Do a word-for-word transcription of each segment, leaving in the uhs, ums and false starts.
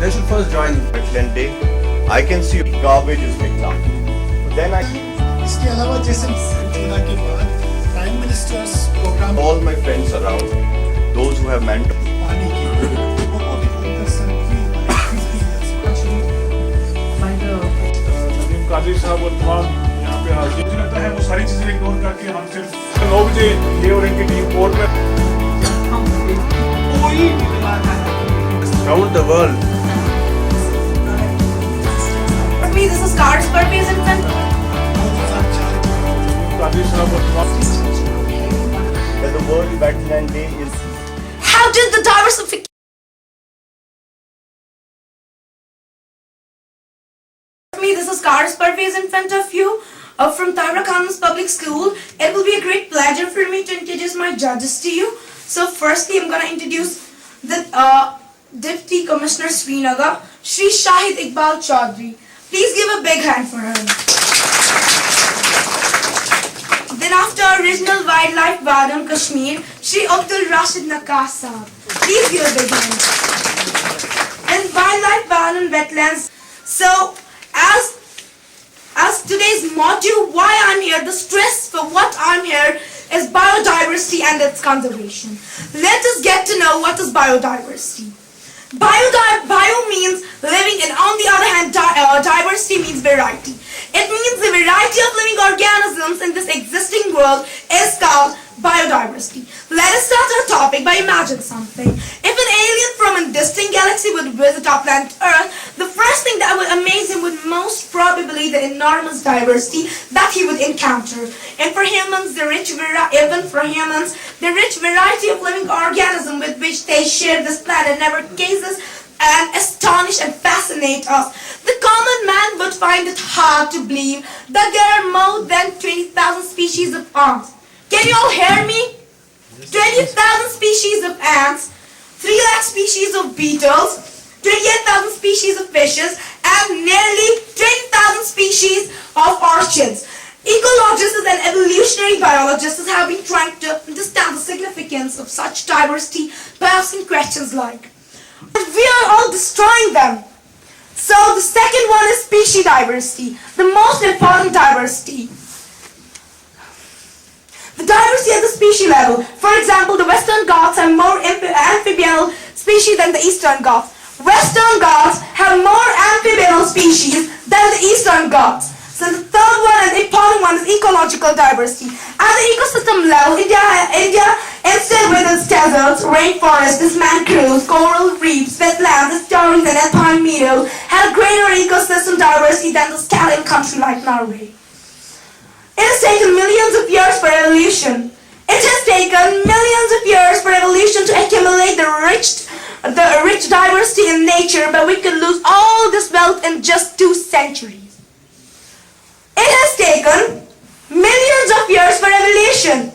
First join Wetland Day, I can see garbage is picked up. Then I इसके अलावा जैसे चुना के बाद prime minister's programme all my friends around, those who have mentored. पानी की वो भी उधर से भी by the नदीम कादरी साहब और तमाम यहाँ पे हाजिर, मुझे लगता है वो सारी चीजें इग्नोर करके हम सिर्फ नौ बजे ये और इनकी टीम कोर्ट में council. कोई भी विवाद है Around the world, For me, this is Kars Parvez in front. Qadri साहब और तमाम that the World Wetland Day is How did the diversification? Me, this is Kars Parvez in front of you uh, from Taira Khanum's Public School. It will be a great pleasure for me to introduce my judges to you. So, firstly, I'm going to introduce the uh, Deputy Commissioner Srinagar, Shri Shahid Iqbal Chaudhary. Please give a big hand for him. Then, after Regional Wildlife Warden Kashmir, Shri Abdul Rashid Nakasa. Please give a big hand. And Wildlife Warden Wetlands. So, as as today's module, why I'm here, the stress for what I'm here is biodiversity and its conservation. Let us get to know what is biodiversity. Biodi- bio means living, and on the other hand, di- uh, diversity means variety. It means the variety of living organisms in this existing world is called biodiversity. Let us start our topic by imagine something. If an alien from a distant galaxy would visit our planet Earth, the first thing that would amaze him would most probably the enormous diversity that he would encounter. And for humans, the rich vari- even for humans, the rich variety of living organism with which they share this planet never causes an astonish and fascinate us. The common man would find it hard to believe that there are more than twenty thousand species of ants. Can you all hear me? twenty thousand species of ants, three lakh species of beetles, twenty-eight thousand species of fishes, and nearly twenty thousand species of orchids. Ecologists and evolutionary biologists have been trying to understand the significance of such diversity by asking questions like, we are all destroying them. So the second one is species diversity, the most important diversity. The diversity at the species level. For example, the Western Ghats have more amphi- amphibian species than the Eastern Ghats. Western Ghats have more amphibian species than the Eastern Ghats. So the third one and important one is ecological diversity. At the ecosystem level, India, India instead with its deserts, rainforests, mangroves, coral reefs, wetlands, estuaries, and alpine meadows had a greater ecosystem diversity than the Scandinavian country like Norway. It has taken millions of years for evolution. It has taken millions of years for evolution to accumulate the rich, the rich diversity in nature, but we could lose all this wealth in just two centuries. It has taken millions of years for evolution,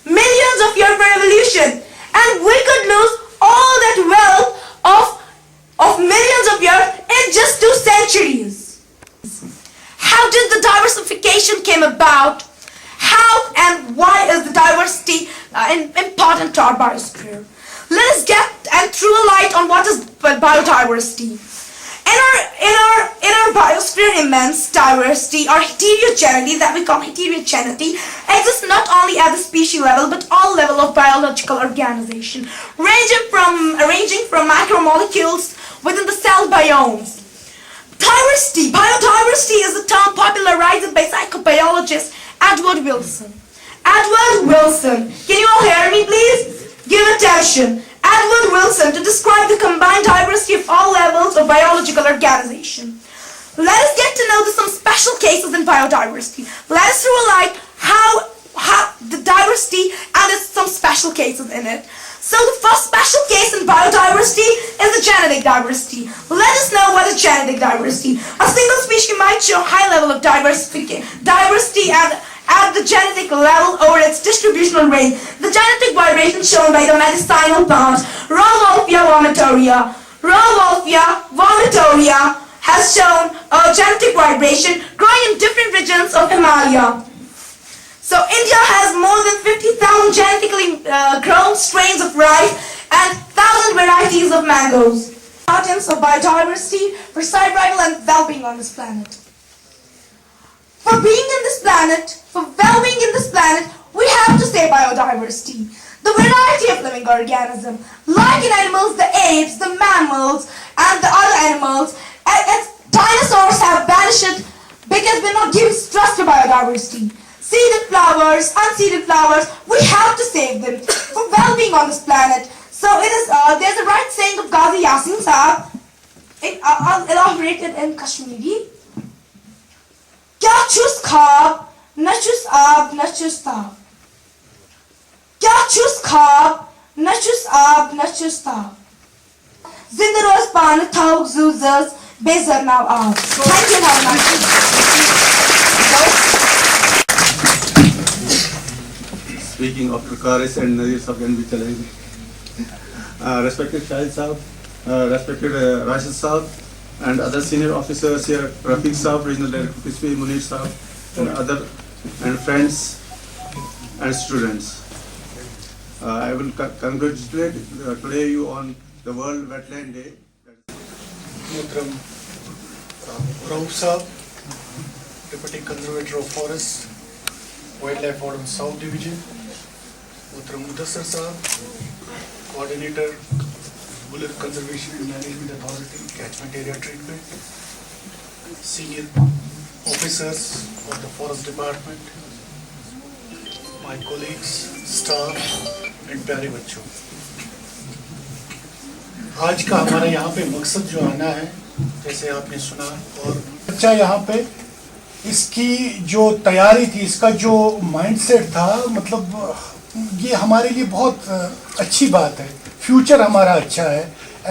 millions of years for evolution, and we could lose all that wealth of of millions of years in just two centuries. How did the diversification came about? How and why is the diversity uh, in, important to our biosphere? Let us get and throw light on what is bi- biodiversity. In our in our in our biosphere, immense diversity or heterogeneity that we call heterogeneity exists not only at the species level but all level of biological organization, ranging from ranging from macromolecules within the cell biomes. Diversity, biodiversity is a term popularized by psychobiologist Edward Wilson. Edward Wilson, can you all hear me, please? Give attention. Edward Wilson to describe the combined diversity of all levels of biological organization. Let us get to know the, some special cases in biodiversity. Let us throw a light how how the diversity and there's some special cases in it. So the first special case in biodiversity is the genetic diversity. Let us know what is genetic diversity. A single species might show high level of diversification, diversity at, at the genetic level over its distributional range. The genetic variation shown by the medicinal plants Rauwolfia vomitoria. Rauwolfia vomitoria has shown a genetic variation growing in different regions of Himalaya. So India has more than fifty thousand genetically uh, grown strains of rice and thousand varieties of mangoes. importance of biodiversity for survival and well-being on this planet. For being in this planet, for well-being in this planet, we have to save biodiversity. The variety of living organism, like in animals, the apes, the mammals, and the other animals, and, and dinosaurs have vanished because we're not giving stress to biodiversity. Seeded flowers, unseeded flowers, we have to save them for well-being on this planet. So it is. Uh, there's a right saying of Ghazi Yasin Saab. It, I'll elaborate it in Kashmiri. کیا چھُس خواب، نہ چھُس آب، نہ چھُس تاب۔ کیا چھُس خواب، نہ چھُس آب، نہ چھُس تاب۔ زندٕ روز پانہٕ تھاوُکھ زُو زٲژ، بیٚیہِ زرناو آب۔ Thank you very much. Speaking of Karis and Nazir Sab, can we challenge? Uh, respected Shahid Saab, uh, respected uh, Rashid Saab, and other senior officers here, Rafiq Saab, Regional Director P C P, Munir Saab, and other and friends and students. Uh, I will co- congratulate uh, today you on the World Wetland Day. محترم Rauf Sahab, deputy conservator of forest, wild life warden south division, محترم Mudasir Sahab, coordinator, Wular conservation management authority, catchment area treatment, senior officers of the forest department, my colleagues, staff and پیارے بچوں، آج کا ہمارا یہاں پہ مقصد جو آنا ہے، جیسے آپ نے سنا، اور بچہ یہاں پہ اس کی جو تیاری تھی، اس کا جو مائنڈ سیٹ تھا، مطلب یہ ہمارے لیے بہت اچھی بات ہے۔ فیوچر ہمارا اچھا ہے،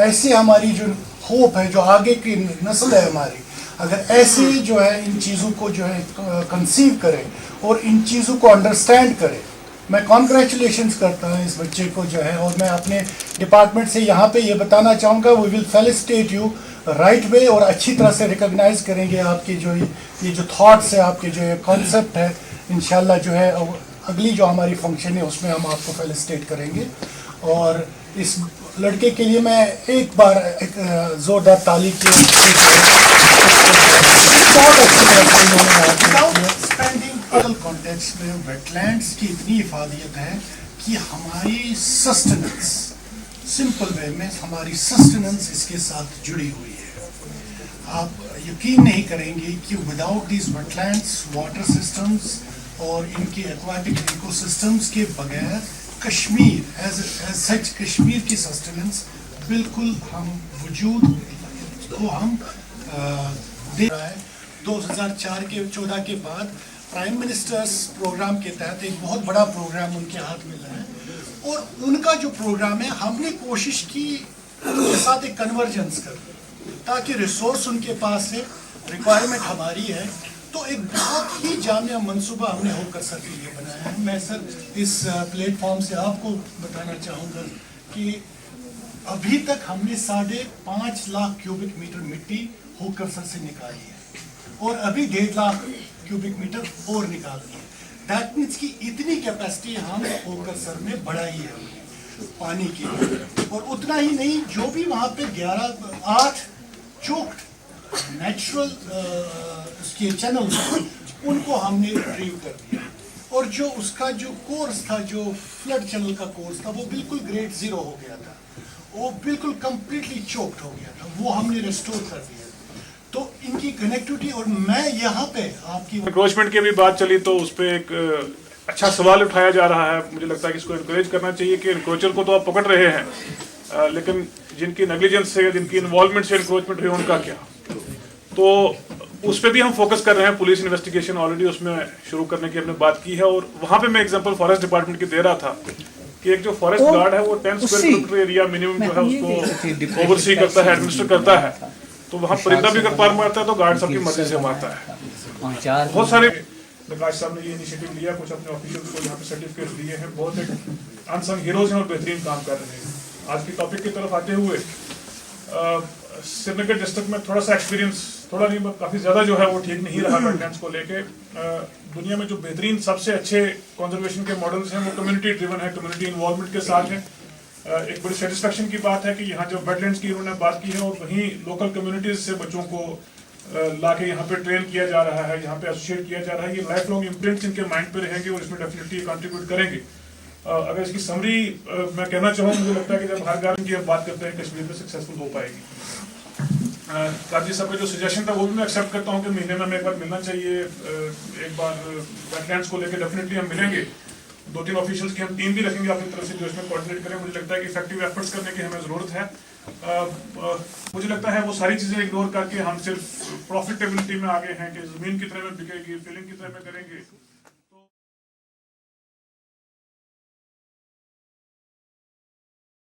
ایسے ہماری جو ہوپ ہے، جو آگے کی نسل ہے ہماری، اگر ایسے جو ہے ان چیزوں کو جو ہے کنسیو کرے اور ان چیزوں کو انڈرسٹینڈ کرے، میں کانگریچولیشنز کرتا ہوں اس بچے کو جو ہے، اور میں اپنے ڈپارٹمنٹ سے یہاں پہ یہ بتانا چاہوں گا، we will felicitate you right way، اور اچھی طرح سے ریکگنائز کریں گے آپ کے جو یہ جو تھاٹس ہے، آپ کے جو یہ کانسیپٹ ہے، انشاءاللہ جو ہے اگلی جو ہماری فنکشن ہے اس میں ہم آپ کو فیلسٹیٹ کریں گے۔ اور اس لڑکے کے لیے میں ایک بار ایک زوردار تالی کے بہت اچھی طرح سے انہوں نے یہاں پہ کیا۔ کانٹیکس میں ویٹ لینڈس کی اتنی افادیت ہے کہ ہماری سسٹننس، سمپل وے میں ہماری سسٹننس اس کے ساتھ جڑی ہوئی ہے۔ آپ یقین نہیں کریں گے کہ without these wetlands, water systems اور ان کے ایکواٹک ایکو سسٹمز کے بغیر Kashmir as as such Kashmir کی سسٹننس بالکل ہم وجود کو ہم دے رہا ہے۔ دو ہزار چار کے چودہ کے بعد پرائم منسٹرس پروگرام کے تحت ایک بہت بڑا پروگرام ان کے ہاتھ میں لگا ہے، اور ان کا جو پروگرام ہے ہم نے کوشش کی ان کے ساتھ ایک کنورجنس کر، تاکہ resource in K pass Hai, requirement ہماری ہے، تو ایک بہت ہی جامع منصوبہ ہم نے ہو کر سر کے لیے بنایا ہے۔ میں سر اس پلیٹ فارم سے آپ کو بتانا چاہوں گا کہ ابھی تک ہم نے ساڑھے پانچ لاکھ کیوبک میٹر مٹی ہو کر سر سے نکالی ہے، اور ابھی ڈیڑھ لاکھ کیوبک میٹر اور نکالنی ہے۔ دیٹ مینس کہ اتنی کیپیسٹی ہم ہو کر سر میں بڑھائی ہے پانی کی، اور اتنا ہی نہیں، جو بھی وہاں پہ گیارہ آٹھ چوکڈ نیچرل اس کے چینل، ان کو ہم نے ریٹریو کر دیا، اور جو اس کا جو کورس تھا، جو فلڈ چینل کا کورس تھا، وہ بالکل گریڈ زیرو ہو گیا تھا، وہ بالکل کمپلیٹلی چوکڈ ہو گیا تھا، وہ ہم نے ریسٹور کر دیا۔ تو ان کی کنیکٹیوٹی، اور میں یہاں پہ آپ کی انکروچمنٹ کی بھی بات چلی تو اس پہ ایک اچھا سوال اٹھایا جا رہا ہے۔ مجھے لگتا ہے کہ اس کو انکریج کرنا چاہیے کہ انکروچر کو تو آپ پکڑ رہے ہیں، لیکن جن کی نیگلیجنس سے یا جن کی انوالومنٹ سے انکروچمنٹ ہوئی ان کا کیا؟ تو اس پہ بھی ہم فوکس کر رہے ہیں، پولیس انویسٹیگیشن آلریڈی اس میں شروع کرنے کی ہم نے بات کی ہے، اور وہاں پہ میں ایگزامپل فارسٹ ڈپارٹمنٹ کی دے رہا تھا کہ ایک جو فارسٹ گارڈ ہے وہ tan square kilometre area minimum جو ہے اس کو اوور سی کرتا ہے، ایڈمنسٹر کرتا ہے، تو وہاں پرندہ بھی اگر پر مارتا ہے تو گارڈ سب کی مرضی سے مارتا ہے۔ بہت سارے نقاش صاحب نے یہ انیشیٹو لیا، کچھ اپنے آفیشلس کو یہاں پہ سرٹیفکیٹ دیے ہیں، بہت ایک انسنگ ہیروز ہیں اور بہترین کام کر رہے ہیں۔ آج کی ٹاپک کی طرف آتے ہوئے، سرینگر ڈسٹرکٹ میں تھوڑا سا ایکسپیرینس، تھوڑا نہیں، کافی زیادہ جو ہے وہ ٹھیک نہیں رہا ویٹ لینڈس کو لے کے۔ دنیا میں جو بہترین سب سے اچھے کنزرویشن کے ماڈلس ہیں وہ کمیونٹی ڈریون ہے، کمیونٹی انوالومنٹ کے ساتھ ہیں۔ एक बड़ी सेटिस्फेक्शन की बात है कि यहाँ जो वेटलैंड्स की उन्होंने बात की है और वहीं लोकल कम्युनिटीज से बच्चों को ला के यहाँ पे ट्रेन किया जा रहा है, यहाँ पे एसोसिएट किया जा रहा है, ये लाइफ लॉन्ग इम्प्रिंट्स इनके माइंड पे रहेंगे और इसमें डेफिनेटली कंट्रीब्यूट करेंगे। अगर इसकी समरी मैं कहना चाहूँ, मुझे लगता है कि जब हर गार्डन की हम बात करते हैं, कश्मीर में सक्सेसफुल हो पाएगी। काजी साहब का जो सजेशन था, वो भी मैं एक्सेप्ट करता हूँ कि महीने में हमें एक बार मिलना चाहिए। एक बार वेटलैंड्स को लेकर डेफिनेटली हम मिलेंगे। दो तीन ऑफिशियल्स की हम टीम भी रखेंगे अपनी तरफ से, जो इसमें कोऑर्डिनेट करें। मुझे लगता है कि इफेक्टिव एफर्ट्स करने की हमें ज़रूरत है। मुझे लगता है वो सारी चीज़ें इग्नोर करके हम सिर्फ प्रॉफिटेबिलिटी में आगे हैं कि ज़मीन कितने में बिकेगी, फिलिंग कितने में करेंगे।